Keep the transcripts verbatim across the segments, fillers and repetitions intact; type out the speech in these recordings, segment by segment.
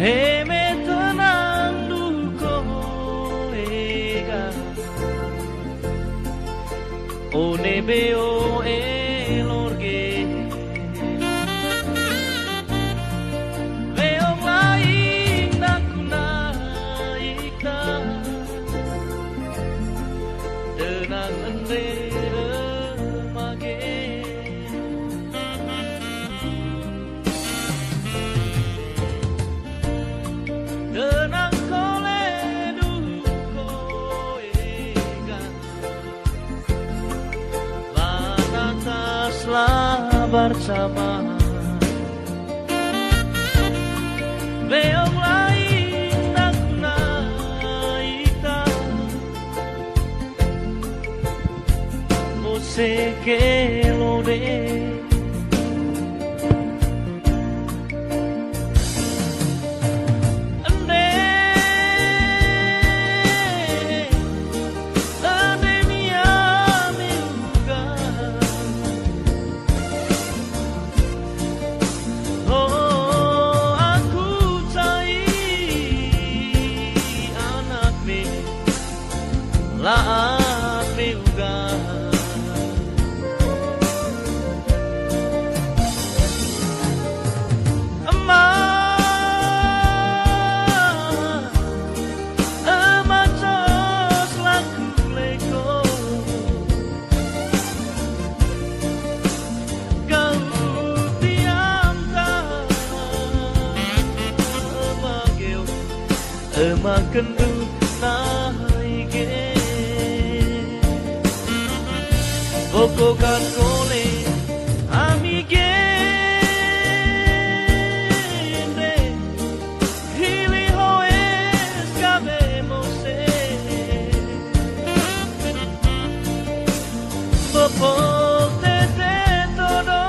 Eme tenang du ko ega, one beo elor ge. Weong lain daku na ita, tenang ende ema ge. Tenang kole du ko ega, banataslah bersama. Weong lain daku na ita, mose kelo de. Ende, ende nia meuga. Oh, aku cai anak me, laat meuga. Ema, ema cos laku leko. Kau tiang ta, ema geo, ema kendut nai ge. Boko kan kole ami ge ende, hili hoes kabe mose. Bopok tete todo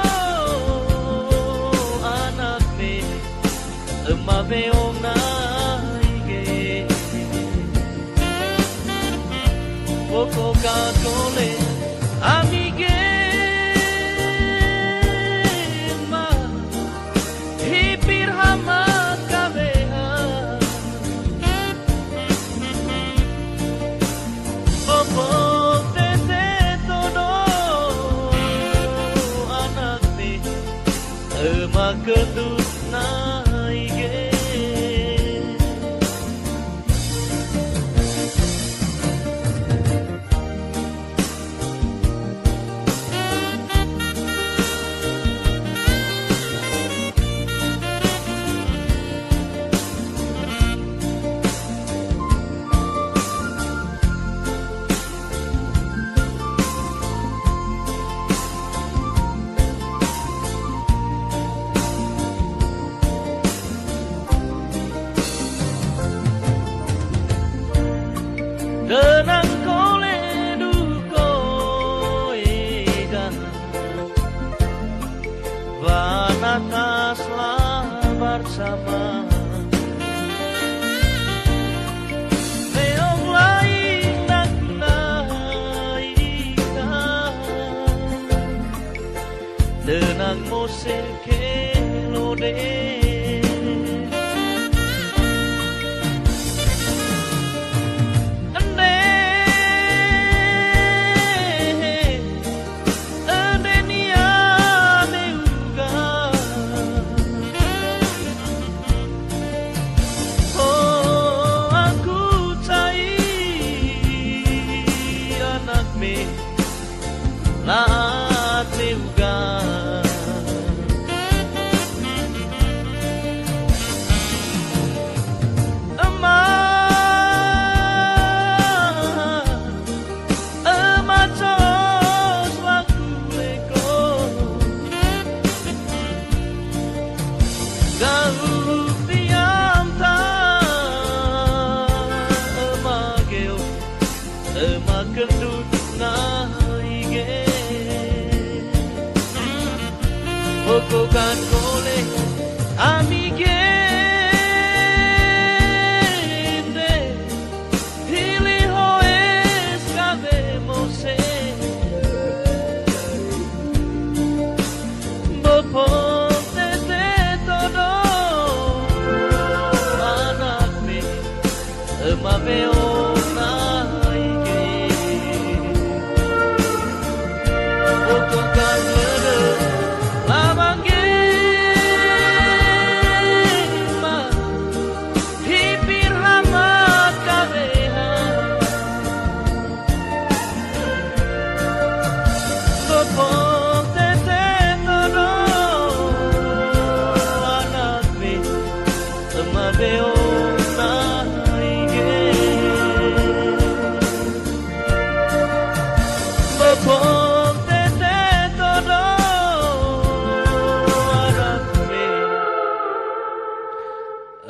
anak me, ema beong nai ge. Boko ka kole ami ge ema, hipir hamat kabeha. Bopok tete todo anak me, ema kendut nai ge. Tenang kole du ko ega, banataslah bersama. Weong lain daku na ita, tenang mose kelo de. Ende, ende nia meuga. Oh, aku cai anak me, laat meuga. Ema, ema cos laku leko. Gauh tiang ta, ema geo, ema kendut nai ge. Boko kan kole ami ge ende, hili hoes kabe mose. Bopok tete todo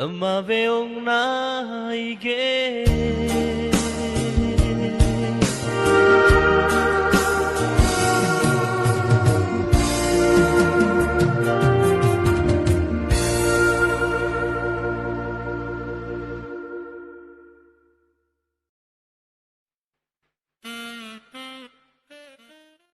Ema weong nai ge.